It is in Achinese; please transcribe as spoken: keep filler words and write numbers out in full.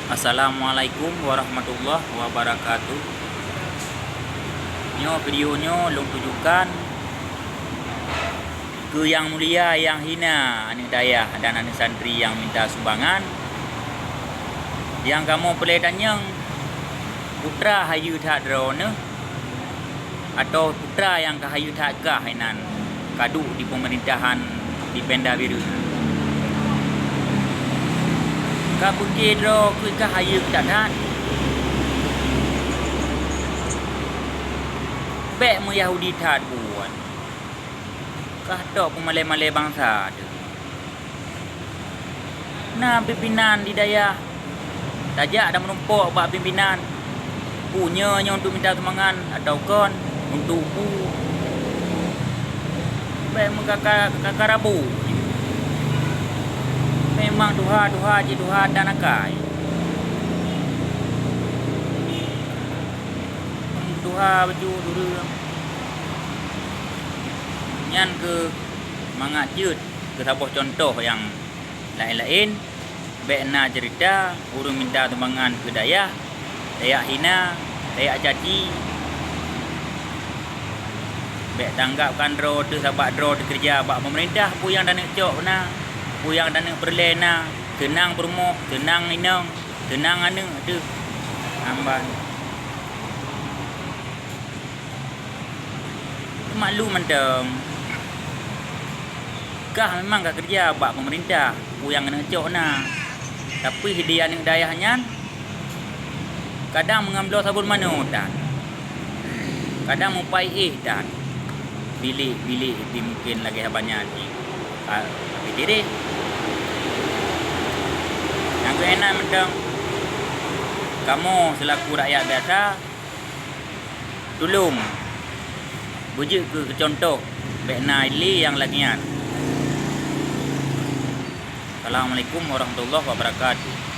Assalamualaikum warahmatullahi wabarakatuh. Nyoe video nyoe lôn tujukan keu yang mulia, yang hina aneuk dayah dan aneuk santri nyang minta sumbangan. Nyang kamoe peureulée tanyong, peue teuma hayeue that droeneuh? Atawa peue teuma nyang ka hayeue that kah inan ka duek di peumeurintah di Pemda Bireuen? Ka pike droe keu kah hayeue that-that? Bék meuyahudi that buet. Kah tok peumalée-malée bansa teuh. Na pimpinan di dayah tajak dan meurumpok bak pimpinan, peue nyoe nyoe untuk minta sumbangan atawa kon untuk peue. Bék meukaka-kaka rabu. Memang tuha-tuha jih tuha dan akai. Tuha bacut ureuëng. Nyan keuh mangat jeuet keu saboh cuntoh nyang laén-laén. Bék na ceurita ureuëng minta sumbangan keu dayah, tajak hina, tajak caci. Bék tanggabkan droe teuh sabab droe teuh keureuja bak peumeurintah, peue nyang taneuk cok na, peue nyang taneuk peureulée na, seunang peurumoh, seunang inong, seunang aneuk teuh. Amban. Maklum mantong, kah memang ka keureuja bak peumeurintah, peue nyang keuneuk cok na. Tapi di aneuk dayah nyan, kadang meungon bloe sabon manoe tan, kadang mupai éh tan. Bilék-bilék pih mungken lagée haba nyan jih, ka, ka pih tireh. Nyang keunan mantong, kamoe seulaku rakyat biasa, tulông beujeuet keu cuntoh, bék na lé nyang lagée nyan. Assalamualaikum warahmatullahi wabarakatuh.